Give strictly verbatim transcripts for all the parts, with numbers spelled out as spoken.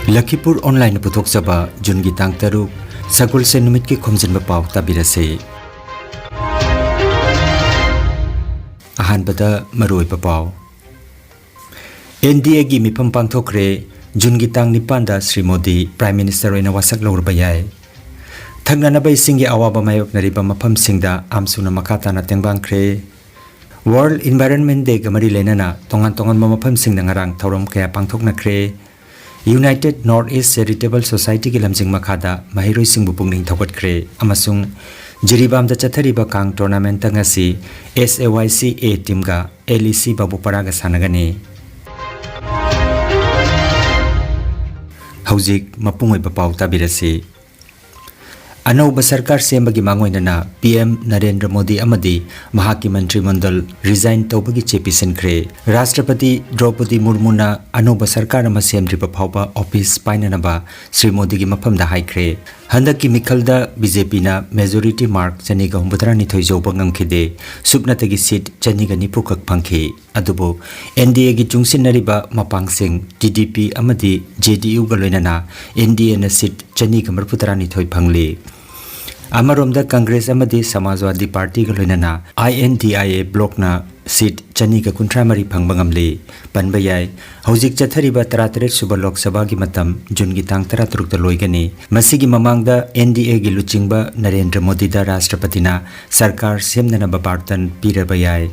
ꯂꯈꯤꯄꯨꯔ ꯑꯣꯟꯂꯥꯏꯟꯅ ꯄꯨꯊꯣꯛꯆꯕ ꯖꯨꯟꯒꯤ ꯇꯥꯡ ꯇꯔꯨꯛ, ꯁꯒꯣꯜꯁꯦꯟ ꯅꯨꯃꯤꯠꯀꯤ ꯈꯣꯝꯖꯤꯟꯕ ꯄꯥꯎ ꯇꯥꯕꯤꯔꯁꯤ꯫ ꯑꯍꯥꯟꯕꯗ ꯃꯔꯨꯑꯣꯏꯕ ꯄꯥꯎ꯫ ꯑꯦꯟ ꯗꯤ ꯑꯦꯒꯤ ꯃꯤꯐꯝ ꯄꯥꯡꯊꯣꯛꯈ꯭ꯔꯦ꯫ ꯖꯨꯟꯒꯤ ꯇꯥꯡ ꯅꯤꯄꯥꯟꯗ ꯁ꯭ꯔꯤ ꯃꯣꯗꯤ Prime Minister ꯑꯣꯏꯅ ꯋꯥꯁꯛ ꯂꯧꯔꯕ ꯌꯥꯏ꯫ ꯊꯛꯅꯅꯕ ꯏꯁꯤꯡꯒꯤ ꯑꯋꯥꯕ ꯃꯥꯌꯣꯛꯅꯔꯤꯕ ꯃꯐꯝꯁꯤꯡꯗ AMSUꯅ ꯃꯈꯥ ꯇꯥꯅ ꯇꯦꯡꯕꯥꯡꯈ꯭ꯔꯦ꯫ World Environment Dayꯒ ꯃꯔꯤ ꯂꯩꯅꯅ ꯇꯣꯉꯥꯟ ꯇꯣꯉꯥꯟꯕ ꯃꯐꯝꯁꯤꯡꯗ ꯉꯔꯥꯡ ꯊꯧꯔꯝ ꯀꯌꯥ ꯄꯥꯡꯊꯣꯛꯅꯈ꯭ꯔꯦ꯫ United North East Charitable Societyꯒꯤ ꯂꯝꯖꯤꯡ ꯃꯈꯥꯗ ꯃꯍꯩꯔꯣꯏꯁꯤꯡꯕꯨ ꯄꯨꯛꯅꯤꯡ ꯊꯧꯒꯠꯈ꯭ꯔꯦ ꯑꯃꯁꯨꯡ ꯖꯤꯔꯤꯕꯥꯝꯗ ꯆꯠꯊꯔꯤꯕ ꯀꯥꯡ tournamentꯇ ꯉꯁꯤ S A Y C A teamꯒ L E C ꯕꯥꯕꯨꯄꯥꯔꯥꯒ ꯁꯥꯟꯅꯒꯅꯤ꯫ ꯍꯧꯖꯤꯛ ꯃꯄꯨꯡ ꯑꯣꯏꯕ ꯄꯥꯎ ꯇꯥꯕꯤꯔꯁꯤ꯫ ꯑꯅꯧꯕ ꯁꯔꯀꯥꯔ ꯁꯦꯝꯕꯒꯤ ꯃꯥꯡꯑꯣꯏꯅꯅ P M ꯅꯔꯦꯟꯗ꯭ꯔ ꯃꯣꯗꯤ ꯑꯃꯗꯤ ꯃꯍꯥꯛꯀꯤ ꯃꯟꯇ꯭ꯔꯤ ꯃꯟꯗꯜ resign ꯇꯧꯕꯒꯤ ꯆꯦ ꯄꯤꯁꯤꯟꯈ꯭ꯔꯦ꯫ ꯔꯥꯁꯇ꯭ꯔꯄꯇꯤ ꯗ꯭ꯔꯧꯄꯗꯤ ꯃꯨꯔꯃꯨꯅ ꯑꯅꯧꯕ ꯁꯔꯀꯥꯔ ꯑꯃ ꯁꯦꯝꯗ꯭ꯔꯤꯕ ꯐꯥꯎꯕ office ꯄꯥꯏꯅꯅꯕ ꯁ꯭ꯔꯤ ꯃꯣꯗꯤꯒꯤ ꯃꯐꯝꯗ ꯍꯥꯏꯈ꯭ꯔꯦ꯫ ꯍꯟꯗꯛꯀꯤ ꯃꯤꯈꯜꯗ B J Pꯅ majority mark ꯆꯅꯤꯒ ꯍꯨꯝꯐꯨꯇꯔꯥꯅꯤꯊꯣꯏ ꯌꯧꯕ ꯉꯝꯈꯤꯗꯦ꯫ ꯁꯨꯞꯅꯇꯒꯤ seat ꯆꯅꯤꯒ ꯅꯤꯐꯨ ꯈꯛ ꯐꯪꯈꯤ꯫ ꯑꯗꯨꯕꯨ N D Aꯒꯤ ꯆꯨꯡꯁꯤꯟꯅꯔꯤꯕ ꯃꯄꯥꯡꯁꯤꯡ T D P ꯑꯃꯗꯤ J D Uꯒ ꯂꯣꯏꯅꯅ N D Aꯅ seat ꯆꯅꯤꯒ ꯃꯔꯤꯐꯨꯇꯔꯥꯅꯤꯊꯣꯏ ꯐꯪꯂꯤ꯫ ꯑꯃꯔꯣꯝꯗ Congress ꯑꯃꯗꯤ Samajwadi Partyꯒ ꯂꯣꯏꯅꯅ I N D I A blockꯅ seat ꯆꯅꯤꯒ ꯀꯨꯟꯊ꯭ꯔꯥ ꯃꯔꯤ ꯐꯪꯕ ꯉꯝꯂꯤ꯫ ꯄꯟꯕ ꯌꯥꯏ, ꯍꯧꯖꯤꯛ ꯆꯠꯊꯔꯤꯕ ꯇꯔꯥꯇꯔꯦꯠ ꯁꯨꯕ ꯂꯣꯛ ꯁꯚꯥꯒꯤ ꯃꯇꯝ ꯖꯨꯟꯒꯤ ꯇꯥꯡ ꯇꯔꯥꯇꯔꯨꯛꯇ ꯂꯣꯏꯒꯅꯤ꯫ ꯃꯁꯤꯒꯤ ꯃꯃꯥꯡꯗ N D Aꯒꯤ ꯂꯨꯆꯤꯡꯕ ꯅꯔꯦꯟꯗ꯭ꯔ ꯃꯣꯗꯤꯗ ꯔꯥꯁꯇ꯭ꯔꯄꯇꯤꯅ ꯁꯔꯀꯥꯔ ꯁꯦꯝꯅꯅꯕ ꯕꯥꯔꯇꯟ ꯄꯤꯔꯕ ꯌꯥꯏ꯫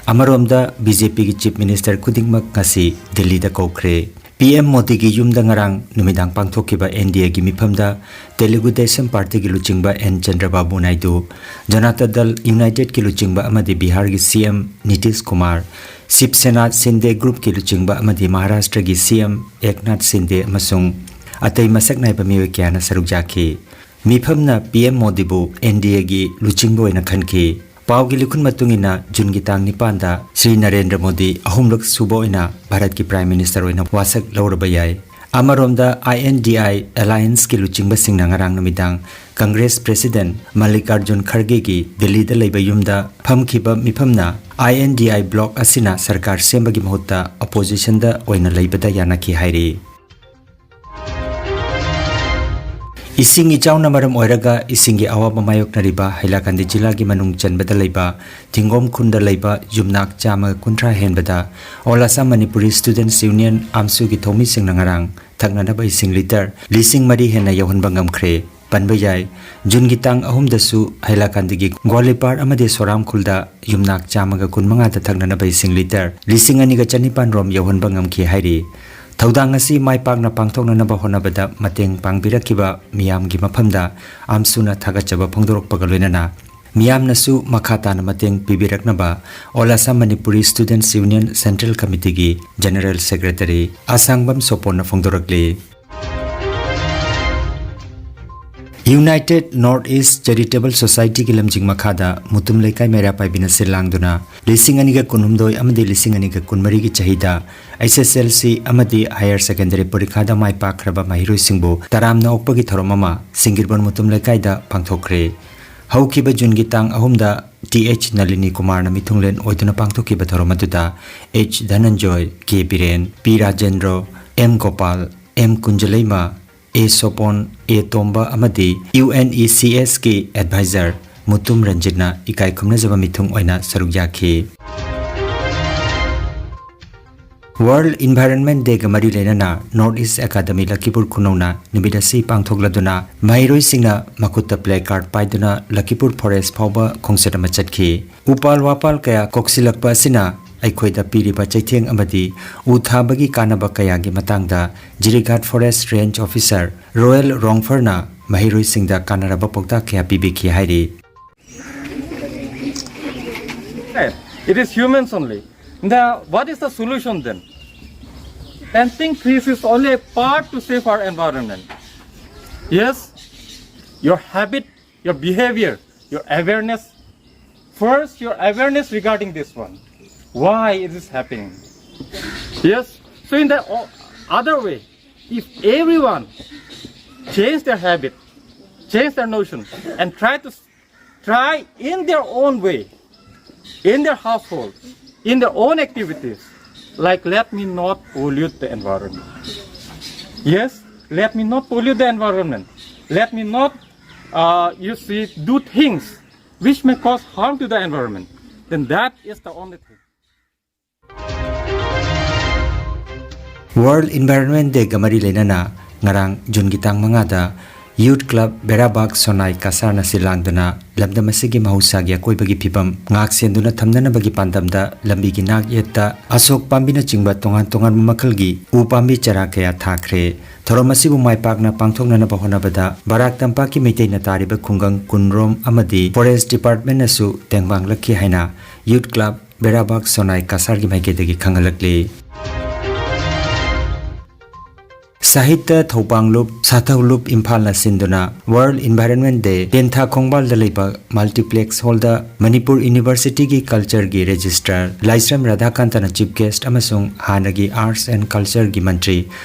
ꯑꯃꯔꯣꯝꯗ B J Pꯒꯤ Chief Minister ꯈꯨꯗꯤꯡꯃꯛ ꯉꯁꯤ ꯗꯤꯜꯂꯤꯗ ꯀꯧꯈ꯭ꯔꯦ꯫ P M ꯃꯣꯗꯤꯒꯤ ꯌꯨꯝꯗ ꯉꯔꯥꯡ ꯅꯨꯃꯤꯗꯥꯡ ꯄꯥꯡꯊꯣꯛꯈꯤꯕ N D Aꯒꯤ ꯃꯤꯐꯝꯗ Telugu Desam Partyꯒꯤ ꯂꯨꯆꯤꯡꯕ N ꯆꯟꯗ꯭ꯔꯕꯥꯕꯨ ꯅꯥꯏꯗꯨ, Janata Dal Unitedꯀꯤ ꯂꯨꯆꯤꯡꯕ ꯑꯃꯗꯤ ꯕꯤꯍꯥꯔꯒꯤ C M Nitish Kumar, Shiv Sena Shinde Groupꯀꯤ ꯂꯨꯆꯤꯡꯕ ꯑꯃꯗꯤ ꯃꯍꯥꯔꯥꯁꯇ꯭ꯔꯒꯤ C M ꯑꯦꯛꯅꯥꯊ ꯁꯤꯟꯗꯦ ꯑꯃꯁꯨꯡ ꯑꯇꯩ ꯃꯁꯛ ꯅꯥꯏꯕ ꯃꯤꯑꯣꯏ ꯀꯌꯥꯅ ꯁꯔꯨꯛ ꯌꯥꯈꯤ꯫ ꯃꯤꯐꯝꯅ P M ꯃꯣꯗꯤꯕꯨ N D Aꯒꯤ ꯂꯨꯆꯤꯡꯕ ꯑꯣꯏꯅ ꯈꯟꯈꯤ꯫ ꯄꯥꯎꯒꯤ ꯂꯤꯈꯨꯟ ꯃꯇꯨꯡ ꯏꯟꯅ, ꯖꯨꯟꯒꯤ ꯇꯥꯡ ꯅꯤꯄꯥꯟꯗ ꯁ꯭ꯔꯤ ꯅꯔꯦꯟꯗ꯭ꯔ ꯃꯣꯗꯤ ꯑꯍꯨꯝꯂꯛ ꯁꯨꯕ ꯑꯣꯏꯅ ꯚꯥꯔꯠꯀꯤ Prime Minister ꯑꯣꯏꯅ ꯋꯥꯁꯛ ꯂꯧꯔꯕ ꯌꯥꯏ꯫ ꯑꯃꯔꯣꯝꯗ, I N D I Allianceꯀꯤ ꯂꯨꯆꯤꯡꯕꯁꯤꯡꯅ ꯉꯔꯥꯡ ꯅꯨꯃꯤꯗꯥꯡ Congress President ꯃꯜꯂꯤꯀꯥꯔꯖꯨꯟ ꯈꯔꯒꯦꯒꯤ ꯗꯤꯜꯂꯤꯗ ꯂꯩꯕ ꯌꯨꯝꯗ ꯐꯝꯈꯤꯕ ꯃꯤꯐꯝꯅ I N D I block ꯑꯁꯤꯅ ꯁꯔꯀꯥꯔ ꯁꯦꯝꯕꯒꯤ ꯃꯍꯨꯠꯇ oppositionꯗ ꯑꯣꯏꯅ ꯂꯩꯕꯗ ꯌꯥꯅꯈꯤ ꯍꯥꯏꯔꯤ꯫ ꯏꯁꯤꯡ ꯏꯆꯥꯎꯅ ꯃꯔꯝ ꯑꯣꯏꯔꯒ ꯏꯁꯤꯡꯒꯤ ꯑꯋꯥꯕ ꯃꯥꯌꯣꯛꯅꯔꯤꯕ ꯍꯩꯂꯥꯀꯥꯟꯗꯤ ꯖꯤꯂꯥꯒꯤ ꯃꯅꯨꯡ ꯆꯟꯕꯗ ꯂꯩꯕ ꯊꯤꯡꯒꯣꯝ ꯈꯨꯟꯗ ꯂꯩꯕ ꯌꯨꯝꯅꯥꯛ ꯆꯥꯝꯃꯒ ꯀꯨꯟꯊ꯭ꯔꯥ ꯍꯦꯟꯕꯗ All Assam Manipuri Students Union, AMSU ꯒꯤ ꯊꯧꯃꯤꯁꯤꯡꯅ ꯉꯔꯥꯡ ꯊꯛꯅꯅꯕ ꯏꯁꯤꯡ ꯂꯤꯇꯔ ꯂꯤꯁꯤꯡ ꯃꯔꯤ ꯍꯦꯟꯅ ꯌꯧꯍꯟꯕ ꯉꯝꯈ꯭ꯔꯦ꯫ ꯄꯟꯕ ꯌꯥꯏ, ꯖꯨꯟꯒꯤ ꯇꯥꯡ ꯑꯍꯨꯝꯗꯁꯨ ꯍꯩꯂꯥꯀꯥꯟꯗꯤꯒꯤ ꯒ꯭ꯋꯥꯂꯤꯄꯥꯔ ꯑꯃꯗꯤ ꯁꯣꯔꯥꯝ ꯈꯨꯜꯗ ꯌꯨꯝꯅꯥꯛ ꯆꯥꯝꯃꯒ ꯀꯨꯟꯃꯉꯥꯗ ꯊꯛꯅꯅꯕ ꯏꯁꯤꯡ ꯂꯤꯇꯔ ꯂꯤꯁꯤꯡ ꯑꯅꯤꯒ ꯆꯅꯤꯄꯥꯟ ꯔꯣꯝ ꯌꯧꯍꯟꯕ ꯉꯝꯈꯤ ꯍꯥꯏꯔꯤ꯫ ꯊꯧꯗꯥꯡ ꯑꯁꯤ ꯃꯥꯏ ꯄꯥꯛꯅ ꯄꯥꯡꯊꯣꯛꯅꯅꯕ ꯍꯣꯠꯅꯕꯗ ꯃꯇꯦꯡ ꯄꯥꯡꯕꯤꯔꯛꯈꯤꯕ ꯃꯤꯌꯥꯝꯒꯤ ꯃꯐꯝꯗ AMSU ꯅ ꯊꯥꯒꯠꯆꯕ ꯐꯣꯡꯗꯣꯔꯛꯄꯒ ꯂꯣꯏꯅꯅ ꯃꯤꯌꯥꯝꯅꯁꯨ ꯃꯈꯥ ꯇꯥꯅ ꯃꯇꯦꯡ ꯄꯤꯕꯤꯔꯛꯅꯕ All Assam Manipuri Students Union Central Committee ꯒꯤ General Secretary ꯑꯁꯥꯡꯕꯝ ꯁꯣꯄꯣꯟꯅ ꯐꯣꯡꯗꯣꯔꯛꯂꯤ꯫ United North East Charitable Society ꯒꯤ ꯂꯝꯖꯤꯡ ꯃꯈꯥꯗ ꯃꯨꯇꯨꯝ ꯂꯩꯀꯥꯏ ꯃꯩꯔꯥ ꯄꯥꯏꯕꯤꯅ ꯁꯤꯜ ꯂꯥꯡꯗꯨꯅ ꯂꯤꯁꯤꯡ ꯑꯅꯤꯒ ꯀꯨꯟꯍꯨꯝꯗꯣꯏ ꯑꯃꯗꯤ ꯂꯤꯁꯤꯡ ꯑꯅꯤꯒ ꯀꯨꯟꯃꯔꯤꯒꯤ ꯆꯍꯤꯗ H S L C ꯑꯃꯗꯤ higher secondary ꯄꯔꯤꯈꯥꯗ ꯃꯥꯏ ꯄꯥꯛꯈ꯭ꯔꯕ ꯃꯍꯩꯔꯣꯏꯁꯤꯡꯕꯨ ꯇꯔꯥꯝꯅ ꯑꯣꯛꯄꯒꯤ ꯊꯧꯔꯝ ꯑꯃ ꯁꯤꯡꯒꯤꯔꯕꯣꯟ ꯃꯨꯇꯨꯝ ꯂꯩꯀꯥꯏꯗ ꯄꯥꯡꯊꯣꯛꯈ꯭ꯔꯦ꯫ ꯍꯧꯈꯤꯕ ꯖꯨꯟꯒꯤ ꯇꯥꯡ ꯑꯍꯨꯝꯗ Th ꯅꯂꯤꯅꯤ ꯀꯨꯃꯥꯔꯅ ꯃꯤꯊꯨꯡꯂꯦꯟ ꯑꯣꯏꯗꯨꯅ ꯄꯥꯡꯊꯣꯛꯈꯤꯕ ꯊꯧꯔꯝ ꯑꯗꯨꯗ H ꯙꯅꯟꯖꯣꯏ, K Biren, P Rajendro, M Gopal, M ꯀꯨꯟꯖꯂꯩꯃ, A ꯁꯣꯄꯣꯟ, A ꯇꯣꯝꯕ ꯑꯃꯗꯤ UNECS ꯀꯤ advisor ꯃꯨꯇꯨꯝ ꯔꯟꯖꯤꯠꯅ ꯏꯀꯥꯏ ꯈꯨꯝꯅꯖꯕ ꯃꯤꯊꯨꯡ ꯑꯣꯏꯅ ꯁꯔꯨꯛ ꯌꯥꯈꯤ꯫ World Environment Day ꯒ ꯃꯔꯤ ꯂꯩꯅꯅ North East Academy ꯂꯛꯈꯤꯄꯨꯔ ꯈꯨꯅꯧꯅ ꯅꯨꯃꯤꯠ ꯑꯁꯤ ꯄꯥꯡꯊꯣꯛꯂꯗꯨꯅ ꯃꯍꯩꯔꯣꯏꯁꯤꯡꯅ ꯃꯈꯨꯠꯇ play card ꯄꯥꯏꯗꯨꯅ ꯂꯛꯈꯤꯄꯨꯔ forest ꯐꯥꯎꯕ ꯈꯣꯡꯆꯠ ꯑꯃ ꯆꯠꯈꯤ꯫ ꯎꯄꯥꯜ ꯋꯥꯄꯥꯜ ꯀꯌꯥ ꯀꯣꯛꯁꯤꯜꯂꯛꯄ ꯑꯁꯤꯅ ꯑꯩꯈꯣꯏꯗ ꯄꯤꯔꯤꯕ ꯆꯩꯊꯦꯡ ꯑꯃꯗꯤ ꯎ ꯊꯥꯕꯒꯤ ꯀꯥꯟꯅꯕ ꯀꯌꯥꯒꯤ ꯃꯇꯥꯡꯗ ꯖꯤꯔꯤꯘꯥꯠ forest range officer ꯔꯣꯌꯦꯜ ꯔꯣꯡꯐꯔꯅ ꯃꯍꯩꯔꯣꯏꯁꯤꯡꯗ ꯀꯥꯟꯅꯔꯕ ꯄꯥꯎꯇꯥꯛ ꯀꯌꯥ ꯄꯤꯕꯤꯈꯤ ꯍꯥꯏꯔꯤ꯫ It is humans only. Now, what is the solution then? Planting trees is only a part to save our environment. Yes, your habit, your behavior, your awareness. First, your awareness regarding this one. Why is this happening? Yes. So in the o- other way, if everyone change their habit, change their notion, and try to try in their own way, in their household, in their own activities, like, let me not pollute the environment. Yes, let me not pollute the environment. Let me not, uh, you see, do things which may cause harm to the environment. Then that is the only thing. World Environment Day-ꯒ ꯃꯔꯤ ꯂꯩꯅꯅ ꯉꯔꯥꯡ ꯖꯨꯟꯒꯤ ꯇꯥꯡ ꯃꯉꯥꯗ Youth Club ꯕꯦꯔꯥꯕꯥꯒ ꯁꯣꯅꯥꯏ ꯀꯁꯥꯔꯅ ꯁꯤꯜ ꯂꯥꯡꯗꯨꯅ ꯂꯝꯗꯝ ꯑꯁꯤꯒꯤ ꯃꯍꯧꯁꯥꯒꯤ ꯑꯀꯣꯏꯕꯒꯤ ꯐꯤꯕꯝ ꯉꯥꯛ ꯁꯦꯟꯗꯨꯅ ꯊꯝꯅꯅꯕꯒꯤ ꯄꯥꯟꯗꯝꯗ ꯂꯝꯕꯤꯒꯤ ꯅꯥꯛ ꯌꯦꯠꯇ ꯑꯁꯣꯛ ꯄꯥꯝꯕꯤꯅꯆꯤꯡꯕ ꯇꯣꯉꯥꯟ ꯇꯣꯉꯥꯟꯕ ꯃꯈꯜꯒꯤ ꯎ ꯄꯥꯝꯕꯤ ꯆꯔꯥ ꯀꯌꯥ ꯊꯥꯈ꯭ꯔꯦ꯫ ꯊꯧꯔꯝ ꯑꯁꯤꯕꯨ ꯃꯥꯏ ꯄꯥꯛꯅ ꯄꯥꯡꯊꯣꯛꯅꯅꯕ ꯍꯣꯠꯅꯕꯗ ꯕꯔꯥꯛ ꯇꯝꯄꯥꯛꯀꯤ ꯃꯩꯇꯩꯅ ꯇꯥꯔꯤꯕ ꯈꯨꯡꯒꯪ ꯀꯨꯟꯔꯣꯝ ꯑꯃꯗꯤ Forest Department-ꯅꯁꯨ ꯇꯦꯡꯕꯥꯡꯂꯛꯈꯤ ꯍꯥꯏꯅ Youth Club ꯕꯦꯔꯥꯕꯥꯒ ꯁꯣꯅꯥꯏ ꯀꯁꯥꯔꯒꯤ ꯃꯥꯏꯀꯩꯗꯒꯤ ꯈꯪꯍꯜꯂꯛꯂꯤ꯫ ꯁꯥꯍꯤꯇ꯭ꯌ ꯊꯧꯕꯥꯡꯂꯨꯞ ꯁꯥꯊꯧꯂꯨꯞ ꯏꯝꯐꯥꯜꯅ ꯁꯤꯟꯗꯨꯅ World Environment Day ꯇꯦꯟꯊꯥ ꯈꯣꯡꯕꯥꯜꯗ ꯂꯩꯕ Multiplex Hall-ꯗ ꯃꯅꯤꯄꯨꯔ University-ꯒꯤ Culture-ꯒꯤ Registrar ꯂꯥꯏꯁ꯭ꯔꯝ ꯔꯥꯙꯥꯀꯥꯟꯇꯅ Chief Guest ꯑꯃꯁꯨꯡ ꯍꯥꯟꯅꯒꯤ Arts and Culture-ꯒꯤ Mantri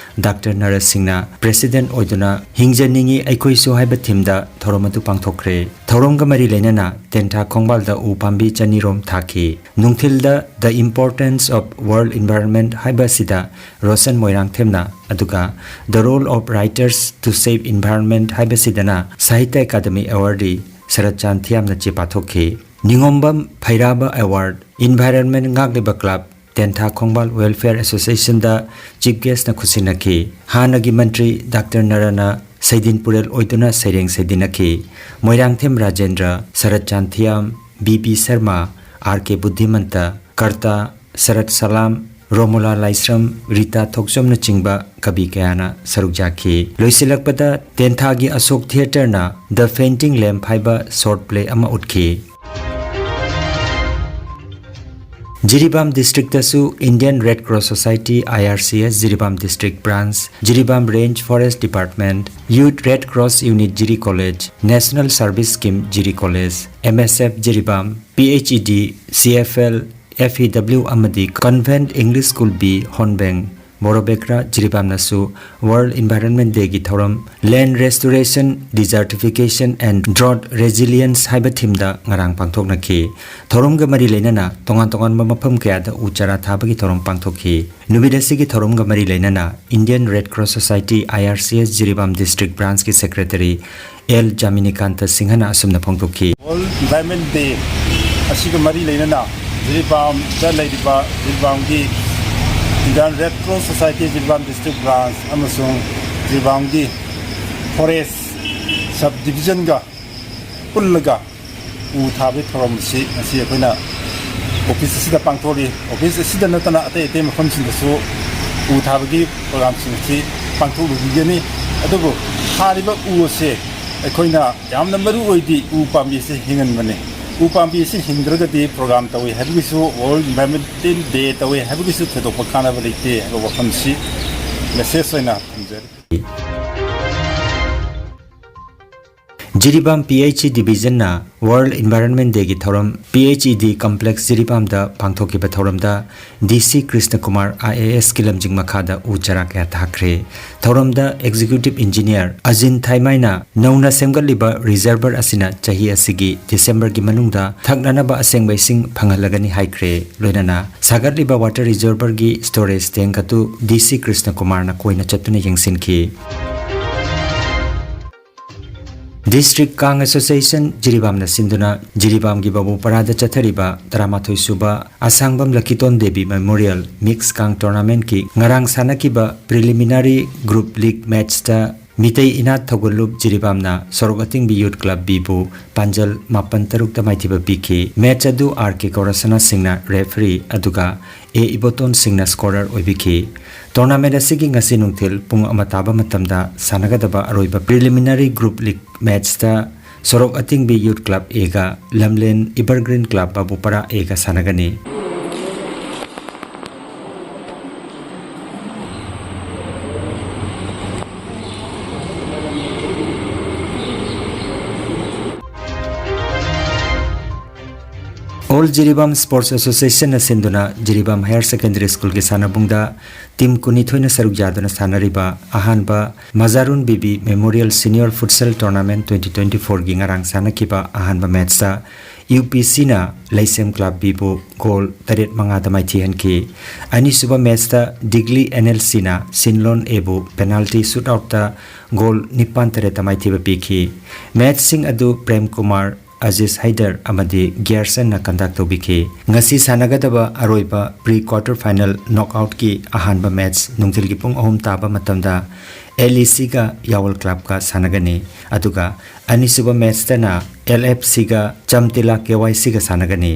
doctor nurse ꯁꯤꯡꯅ President ꯑꯣꯏꯗꯨꯅ ꯍꯤꯡꯖꯅꯤꯡꯏ ꯑꯩꯈꯣꯏꯁꯨ ꯍꯥꯏꯕ theme-ꯗ ꯊꯧꯔꯝ ꯑꯗꯨ ꯄꯥꯡꯊꯣꯛꯈ꯭ꯔꯦ꯫ ꯊꯧꯔꯝꯒ ꯃꯔꯤ ꯂꯩꯅꯅ ꯇꯦꯟꯊꯥ ꯈꯣꯡꯕꯥꯜꯗ ꯎ ꯄꯥꯝꯕꯤ ꯆꯅꯤꯔꯣꯝ ꯊꯥꯈꯤ꯫ ꯅꯨꯡꯊꯤꯜꯗ The Importance of World Environment ꯍꯥꯏꯕ ꯑꯁꯤꯗ ꯔꯣꯁꯟ ꯃꯣꯏꯔꯥꯡꯊꯦꯝꯅ, ꯑꯗꯨꯒ The Role of Writers to Save Environment ꯍꯥꯏꯕꯁꯤꯗꯅ ꯁꯥꯍꯤꯇ꯭ꯌ ꯑꯦꯀꯥꯗꯃꯤ awardee ꯁꯔꯠꯆꯥꯟ ꯊꯤꯌꯥꯝꯅ ꯆꯦ ꯄꯥꯊꯣꯛꯈꯤ꯫ ꯅꯤꯉꯣꯝꯕꯝ ꯐꯩꯔꯥꯕ award Environment ꯉꯥꯛꯂꯤꯕ club ꯇꯦꯟꯊꯥ ꯈꯣꯡꯕꯥꯜ Welfare Association-ꯗ Chief Guest-ꯅ ꯈꯨꯠꯁꯤꯟꯅꯈꯤ꯫ ꯍꯥꯟꯅꯒꯤ ꯃꯟꯇ꯭ꯔꯤ ꯗꯥꯛꯇꯔ ꯅꯔꯅ ꯁꯩꯗꯤꯟ ꯄꯨꯔꯦꯜ ꯑꯣꯏꯗꯨꯅ ꯁꯩꯔꯦꯡ ꯁꯩꯗꯤꯟꯅꯈꯤ꯫ Moirangthem Rajendra, Saratchan Thiyam, B B Sharma, R K Budhimanta, ꯀꯔꯇꯥ, ꯁꯔꯠ ꯁꯂꯥꯝ, ꯔꯣꯃꯣꯂꯥ ꯂꯥꯏꯁ꯭ꯔꯝ, ꯔꯤꯇꯥ ꯊꯣꯛꯆꯣꯝꯅꯆꯤꯡꯕ ꯀꯕꯤ ꯀꯌꯥꯅ ꯁꯔꯨꯛ ꯌꯥꯈꯤ꯫ ꯂꯣꯏꯁꯤꯜꯂꯛꯄꯗ ꯇꯦꯟꯊꯥꯒꯤ ꯑꯁꯣꯛ theatre-ꯅ The Fainting Lamp ꯍꯥꯏꯕ short play ꯑꯃ ꯎꯠꯈꯤ꯫ Jiribam district-ꯇꯁꯨ Indian Red Cross Society, I R C S, ꯖꯤꯔꯤꯕꯥꯝ District Branch, Jiribam Range Forest Department, Youth Red Cross Unit ꯖꯤꯔꯤ College, National Service Scheme ꯖꯤꯔꯤ College, M S F Jiribam, P H E D, C F L, F E W ꯑꯃꯗꯤ Convent English School B ꯍꯣꯟꯕꯦꯡ ꯕꯣꯔꯣꯕꯦꯀ꯭ꯔꯥ ꯖꯤꯔꯤꯕꯥꯝꯅꯁꯨ World Environment Dayꯒꯤ ꯊꯧꯔꯝ Land Restoration, Desertification and Drought Resilience ꯍꯥꯏꯕ themeꯗ ꯉꯔꯥꯡ ꯄꯥꯡꯊꯣꯛꯅꯈꯤ꯫ ꯊꯧꯔꯝꯒ ꯃꯔꯤ ꯂꯩꯅꯅ ꯇꯣꯉꯥꯟ ꯇꯣꯉꯥꯟꯕ ꯃꯐꯝ ꯀꯌꯥꯗ ꯎ ꯆꯥꯔꯥ ꯊꯥꯕꯒꯤ ꯊꯧꯔꯝ ꯄꯥꯡꯊꯣꯛꯈꯤ꯫ ꯅꯨꯃꯤꯠ ꯑꯁꯤꯒꯤ ꯊꯧꯔꯝꯒ ꯃꯔꯤ ꯂꯩꯅꯅ Indian Red Cross Society, I R C S, ꯖꯤꯔꯤꯕꯥꯝ District Branchꯀꯤ Secretary ꯑꯦꯜ ꯖꯥꯃꯤꯅꯤꯀꯥꯟꯇ ꯁꯤꯡꯍꯅ ꯑꯁꯨꯝꯅ ꯐꯣꯡꯗꯣꯛꯈꯤ꯫ World Environment Day ꯑꯁꯤꯒ ꯃꯔꯤ ꯂꯩꯅꯅ ꯖꯤꯔꯤꯕꯥꯝꯗ ꯂꯩꯔꯤꯕ ꯖꯤꯔꯤꯕꯥꯝꯒꯤ Indian Red Cross Society, Jiribam District Branch ꯑꯃꯁꯨꯡ ꯖꯤꯔꯤꯕꯥꯝꯒꯤ Forest Sub Divisionꯒ ꯄꯨꯜꯂꯒ ꯎ ꯊꯥꯕꯒꯤ ꯊꯧꯔꯝ ꯑꯁꯤ ꯉꯁꯤ ꯑꯩꯈꯣꯏꯅ office ꯑꯁꯤꯗ ꯄꯥꯡꯊꯣꯛꯂꯤ꯫ Office ꯑꯁꯤꯗ ꯅꯠꯇꯅ ꯑꯇꯩ ꯑꯇꯩ ꯃꯐꯝꯁꯤꯡꯗꯁꯨ ꯎ ꯊꯥꯕꯒꯤ programmeꯁꯤꯡ ꯑꯁꯤ ꯄꯥꯡꯊꯣꯛꯂꯨꯈꯤꯒꯅꯤ꯫ ꯑꯗꯨꯕꯨ ꯊꯥꯔꯤꯕ ꯎ ꯑꯁꯦ ꯑꯩꯈꯣꯏꯅ ꯌꯥꯝꯅ ꯃꯔꯨ ꯑꯣꯏꯗꯤ ꯎ ꯄꯥꯝꯕꯤ ꯑꯁꯤ ꯍꯤꯡꯍꯟꯕꯅꯤ꯫ ꯎ ꯄꯥꯝꯕꯤ ꯑꯁꯤ ꯍꯤꯡꯗ꯭ꯔꯒꯗꯤ program ꯇꯧꯏ ꯍꯥꯏꯕꯒꯤꯁꯨ, World Environment Day ꯇꯧꯏ ꯍꯥꯏꯕꯒꯤꯁꯨ ꯊꯣꯏꯗꯣꯛꯄ ꯀꯥꯟꯅꯕ ꯂꯩꯇꯦ ꯍꯥꯏꯕ ꯋꯥꯐꯝꯁꯤ message ꯑꯣꯏꯅ ꯊꯝꯖꯔꯤ꯫ Jiribam P H E Divisionꯅ World Environment Dayꯒꯤ ꯊꯧꯔꯝ P H E D Complex ꯖꯤꯔꯤꯕꯥꯝꯗ ꯄꯥꯡꯊꯣꯛꯈꯤꯕ ꯊꯧꯔꯝꯗ D C Krishna Kumar I A Sꯀꯤ ꯂꯝꯖꯤꯡ ꯃꯈꯥꯗ ꯎ ꯆꯥꯔꯥ ꯀꯌꯥ ꯊꯥꯈ꯭ꯔꯦ꯫ ꯊꯧꯔꯝꯗ Executive Engineer ꯑꯖꯤꯟ ꯊꯥꯏꯃꯥꯏꯅ ꯅꯧꯅ ꯁꯦꯝꯒꯠꯂꯤꯕ reservoir ꯑꯁꯤꯅ ꯆꯍꯤ ꯑꯁꯤꯒꯤ Decemberꯒꯤ ꯃꯅꯨꯡꯗ ꯊꯛꯅꯅꯕ ꯑꯁꯦꯡꯕ ꯏꯁꯤꯡ ꯐꯪꯍꯜꯂꯒꯅꯤ ꯍꯥꯏꯈ꯭ꯔꯦ꯫ ꯂꯣꯏꯅꯅ ꯁꯥꯒꯠꯂꯤꯕ water reservoirꯒꯤ storage tank ꯑꯗꯨ D C ꯀ꯭ꯔꯤꯁꯅ ꯀꯨꯃꯥꯔꯅ ꯀꯣꯏꯅ ꯆꯠꯇꯨꯅ ꯌꯦꯡꯁꯤꯟꯈꯤ꯫ District Kang Association ꯖꯤꯔꯤꯕꯥꯝꯅ ꯁꯤꯟꯗꯨꯅ ꯖꯤꯔꯤꯕꯥꯝꯒꯤ ꯕꯥꯕꯨꯄꯔꯥꯗ ꯆꯠꯊꯔꯤꯕ ꯇꯔꯥꯃꯥꯊꯣꯏ ꯁꯨꯕ ꯑꯁꯥꯡꯕꯝ ꯂꯛꯀꯤꯇꯣꯟ ꯗꯦꯕꯤ Memorial Mix Kang Tournamentꯀꯤ ꯉꯔꯥꯡ ꯁꯥꯟꯅꯈꯤꯕ preliminary group league matchꯇ ꯃꯤꯇꯩ ꯏꯅꯥꯠ ꯊꯧꯒꯜꯂꯨꯞ ꯖꯤꯔꯤꯕꯥꯝꯅ ꯁꯣꯔꯣꯛ ꯑꯇꯤꯡꯕꯤ Youth Club Bꯕꯨ ꯄꯥꯟꯖꯜ ꯃꯥꯄꯟ ꯇꯔꯨꯛꯇ ꯃꯥꯏꯊꯤꯕ ꯄꯤꯈꯤ꯫ Match ꯑꯗꯨ R K ꯀꯧꯔꯁꯅꯥ ꯁꯤꯡꯅ referee ꯑꯗꯨꯒ ꯑꯦ ꯏꯕꯣꯇꯣꯟ ꯁꯤꯡꯅ scorer ꯑꯣꯏꯕꯤꯈꯤ꯫ Tournament ꯑꯁꯤꯒꯤ ꯉꯁꯤ ꯅꯨꯡꯊꯤꯜ ꯄꯨꯡ ꯑꯃ ꯇꯥꯕ ꯃꯇꯝꯗ ꯁꯥꯟꯅꯒꯗꯕ ꯑꯔꯣꯏꯕ preliminary group league matchꯇ ꯁꯣꯔꯣꯛ ꯑꯇꯤꯡꯕꯤ Youth Club Aꯒ ꯂꯝꯂꯦꯟ Evergreen Club ꯕꯥꯕꯨꯄꯔꯥ Aꯒ ꯁꯥꯟꯅꯒꯅꯤ꯫ All Jiribam Sports Association ꯅ ꯁꯤꯟꯗꯨꯅ ꯖꯤꯔꯤꯕꯥꯝ Higher Secondary School ꯒꯤ ꯁꯥꯟꯅꯕꯨꯡꯗ team ꯀꯨꯟꯅꯤꯊꯣꯏꯅ ꯁꯔꯨꯛ ꯌꯥꯗꯨꯅ ꯁꯥꯟꯅꯔꯤꯕ ꯑꯍꯥꯟꯕ ꯃꯖꯥꯔꯨꯟ ꯕꯤꯕꯤ Memorial Senior Futsal Tournament twenty twenty-four ꯒꯤ ꯉꯔꯥꯡ ꯁꯥꯟꯅꯈꯤꯕ ꯑꯍꯥꯟꯕ match ꯇ UPC ꯅ ꯂꯩꯁꯦꯝ Club B ꯕꯨ goal ꯇꯔꯦꯠ ꯃꯉꯥꯗ ꯃꯥꯏꯊꯤꯍꯟꯈꯤ꯫ ꯑꯅꯤꯁꯨꯕ match ꯇ Digli NLC ꯅ Sinlon A ꯕꯨ penalty shootout ꯇ goal ꯅꯤꯄꯥꯟ ꯇꯔꯦꯠꯇ ꯃꯥꯏꯊꯤꯕ ꯄꯤꯈꯤ꯫ Match ꯁꯤꯡ ꯑꯗꯨ ꯄ꯭ꯔꯦꯝ ꯀꯨꯃꯥꯔ, ꯑꯖꯤꯖ ꯍꯩꯗꯔ ꯑꯃꯗꯤ ꯒꯤꯌꯔꯁꯟꯅ conduct ꯇꯧꯕꯤꯈꯤ꯫ ꯉꯁꯤ ꯁꯥꯟꯅꯒꯗꯕ ꯑꯔꯣꯏꯕ pre quarter final knockout ꯀꯤ ꯑꯍꯥꯟꯕ match ꯅꯨꯡꯊꯤꯜꯒꯤ ꯄꯨꯡ ꯑꯍꯨꯝ ꯇꯥꯕ ꯃꯇꯝꯗ LEC ꯒ ꯌꯥꯋꯜ Club ꯀ ꯁꯥꯟꯅꯒꯅꯤ꯫ ꯑꯗꯨꯒ ꯑꯅꯤꯁꯨꯕ match ꯇꯅ LFC ꯒ ꯆꯝꯇꯤꯂꯥ KYC ꯒ ꯁꯥꯟꯅꯒꯅꯤ꯫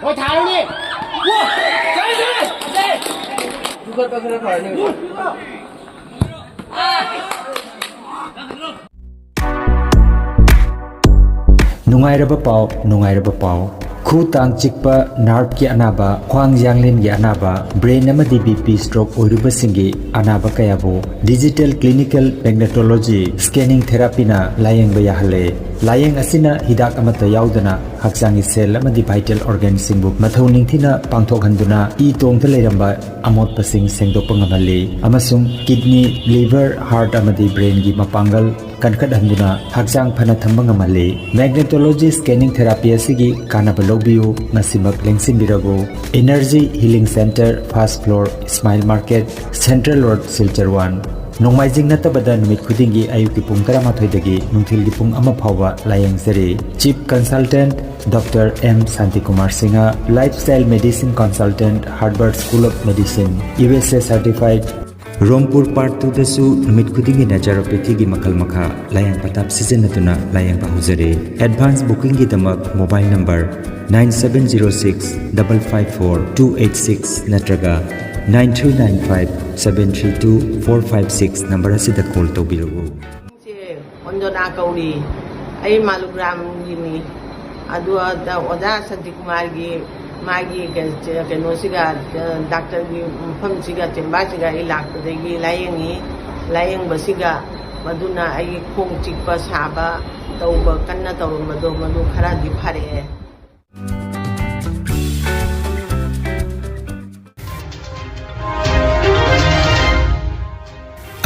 ꯍꯣꯏ, ꯊꯥꯔꯨꯅꯦ꯫ ꯋꯥ! ꯆꯠꯂꯦ, ꯆꯠꯂꯦ! ꯐꯨꯒꯠꯄ ꯈꯔ ꯐꯔꯅꯤ꯫ ꯅꯨꯡꯉꯥꯏꯔꯕ ꯄꯥꯎ, ꯅꯨꯡꯉꯥꯏꯔꯕ ꯄꯥꯎ꯫ ꯈꯨ ꯇꯥꯡ ꯆꯤꯛꯄ, nerve ꯀꯤ ꯑꯅꯥꯕ, ꯈ꯭ꯋꯥꯡ ꯌꯥꯡꯂꯦꯟꯒꯤ ꯑꯅꯥꯕ, brain ꯑꯃꯗꯤ BP stroke ꯑꯣꯏꯔꯨꯕꯁꯤꯡꯒꯤ ꯑꯅꯥꯕ ꯀꯌꯥꯕꯨ digital clinical magnetology scanning therapy ꯅ ꯂꯥꯌꯦꯡꯕ ꯌꯥꯍꯜꯂꯦ꯫ ꯂꯥꯌꯦꯡ ꯑꯁꯤꯅ ꯍꯤꯗꯥꯛ ꯑꯃꯠꯇ ꯌꯥꯎꯗꯅ ꯍꯛꯆꯥꯡꯒꯤ cell ꯑꯃꯗꯤ vital organ ꯁꯤꯡꯕꯨ ꯃꯊꯧ ꯅꯤꯡꯊꯤꯅ ꯄꯥꯡꯊꯣꯛꯍꯟꯗꯨꯅ ꯏ ꯇꯣꯡꯗ ꯂꯩꯔꯝꯕ ꯑꯃꯣꯠꯄꯁꯤꯡ ꯁꯦꯡꯗꯣꯛꯄ ꯉꯝꯍꯜꯂꯤ ꯑꯃꯁꯨꯡ kidney, liver, heart ꯑꯃꯗꯤ brain ꯒꯤ ꯃꯄꯥꯡꯒꯜ ꯀꯟꯈꯠꯍꯟꯗꯨꯅ ꯍꯛꯆꯥꯡ ꯐꯅ ꯊꯝꯕ ꯉꯝꯍꯜꯂꯤ꯫ Magnetology scanning therapy ꯑꯁꯤꯒꯤ ꯀꯥꯟꯅꯕ ꯂꯧꯕꯤꯌꯨ, ꯉꯁꯤꯃꯛ ꯂꯦꯡꯁꯤꯟꯕꯤꯔꯕꯨ꯫ Energy Healing Center, first floor, Smile Market, Central Road, Silchar one꯫ ꯅꯣꯡꯃꯥꯏꯖꯤꯡ ꯅꯠꯇꯕꯗ ꯅꯨꯃꯤꯠ ꯈꯨꯗꯤꯡꯒꯤ ꯑꯌꯨꯛꯀꯤ ꯄꯨꯡ ꯇꯔꯥꯃꯥꯊꯣꯏꯗꯒꯤ ꯅꯨꯡꯊꯤꯜꯒꯤ ꯄꯨꯡ ꯑꯃ ꯐꯥꯎꯕ ꯂꯥꯌꯦꯡꯖꯔꯤ꯫ Chief Consultant Doctor M Santikumar Singha, Lifestyle Medicine Consultant, Herbert School of Medicine, USA certified, Rongpur part ꯇꯨꯗꯁꯨ ꯅꯨꯃꯤꯠ ꯈꯨꯗꯤꯡꯒꯤ naturopathyꯒꯤ ꯃꯈꯜ ꯃꯈꯥ ꯂꯥꯌꯦꯡ ꯄꯊꯥꯞ ꯁꯤꯖꯤꯟꯅꯗꯨꯅ ꯂꯥꯌꯦꯡꯕ ꯍꯧꯖꯔꯤ꯫ Advance bookingꯒꯤꯗꯃꯛ mobile number nine seven zero six double five four two eight six ꯅꯠꯇ꯭ꯔꯒ nine three nine five seven three two four five six number ꯑꯁꯤꯗ call ꯇꯧꯕꯤꯔꯛꯎ꯫ ꯁꯦ ꯑꯣꯟꯗꯣꯅꯥ ꯀꯧꯔꯤ꯫ ꯑꯩ ꯃꯥꯂꯨꯒ꯭ꯔꯥꯝꯒꯤꯅꯤ꯫ ꯑꯗꯨ ꯑꯣꯖꯥ ꯁꯥꯟꯇꯤꯀꯨꯃꯥꯔꯒꯤ ꯃꯥꯒꯤ ꯀꯩꯅꯣꯁꯤꯒ, ꯗꯥꯛꯇꯔꯒꯤ ꯃꯐꯝꯁꯤꯒ, ꯆꯦꯝꯕꯥꯔꯁꯤꯒ ꯑꯩ ꯂꯥꯛꯄꯗꯒꯤ ꯂꯥꯏꯌꯦꯡꯉꯤ꯫ ꯂꯥꯏꯌꯦꯡꯕꯁꯤꯒ ꯃꯗꯨꯅ ꯑꯩꯒꯤ ꯈꯣꯡ ꯆꯤꯛꯄ ꯁꯥꯕ ꯇꯧꯕ ꯀꯟꯅ ꯇꯧꯔꯝꯕꯗꯣ ꯃꯗꯨ ꯈꯔꯗꯤ ꯐꯔꯛꯑꯦ꯫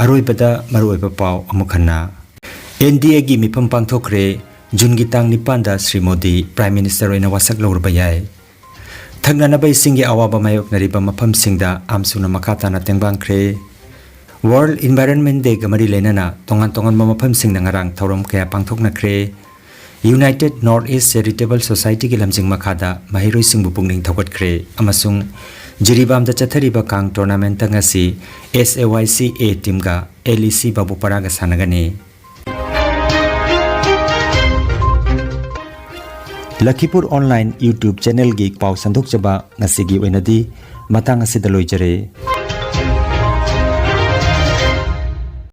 ꯑꯔꯣꯏꯕꯗ ꯃꯔꯨꯑꯣꯏꯕ ꯄꯥꯎ ꯑꯃꯨꯛ ꯍꯟꯅ꯫ NDAꯒꯤ ꯃꯤꯐꯝ ꯄꯥꯡꯊꯣꯛꯈ꯭ꯔꯦ꯫ ꯖꯨꯟꯒꯤ ꯇꯥꯡ ꯅꯤꯄꯥꯟꯗ ꯁ꯭ꯔꯤ ꯃꯣꯗꯤ Prime Minister ꯑꯣꯏꯅ ꯋꯥꯁꯛ ꯂꯧꯔꯨꯕ ꯌꯥꯏ꯫ ꯊꯛꯅꯅꯕ ꯏꯁꯤꯡꯒꯤ ꯑꯋꯥꯕ ꯃꯥꯌꯣꯛꯅꯔꯤꯕ ꯃꯐꯝꯁꯤꯡꯗ AMSUꯅ ꯃꯈꯥ ꯇꯥꯅ ꯇꯦꯡꯕꯥꯡꯈ꯭ꯔꯦ꯫ World Environment Dayꯒ ꯃꯔꯤ ꯂꯩꯅꯅ ꯇꯣꯉꯥꯟ ꯇꯣꯉꯥꯟꯕ ꯃꯐꯝꯁꯤꯡꯗ ꯉꯔꯥꯡ ꯊꯧꯔꯝ ꯀꯌꯥ ꯄꯥꯡꯊꯣꯛꯅꯈ꯭ꯔꯦ꯫ United North East Charitable Societyꯒꯤ ꯂꯝꯖꯤꯡ ꯃꯈꯥꯗ ꯃꯍꯩꯔꯣꯏꯁꯤꯡꯕꯨ ꯄꯨꯛꯅꯤꯡ ꯊꯧꯒꯠꯈ꯭ꯔꯦ ꯑꯃꯁꯨꯡ ꯖꯤꯔꯤꯕꯥꯝꯗ ꯆꯠꯊꯔꯤꯕ ꯀꯥꯡ tournamentꯇ ꯉꯁꯤ SAYCA teamꯒ LEC ꯕꯥꯕꯨꯄꯥꯔꯥꯒ ꯁꯥꯟꯅꯒꯅꯤ꯫ ꯂꯈꯤꯄꯨꯔ Online YouTube channelꯒꯤ ꯄꯥꯎ ꯁꯟꯗꯣꯛꯆꯕ ꯉꯁꯤꯒꯤ ꯑꯣꯏꯅꯗꯤ ꯃꯇꯥꯡ ꯑꯁꯤꯗ ꯂꯣꯏꯖꯔꯦ꯫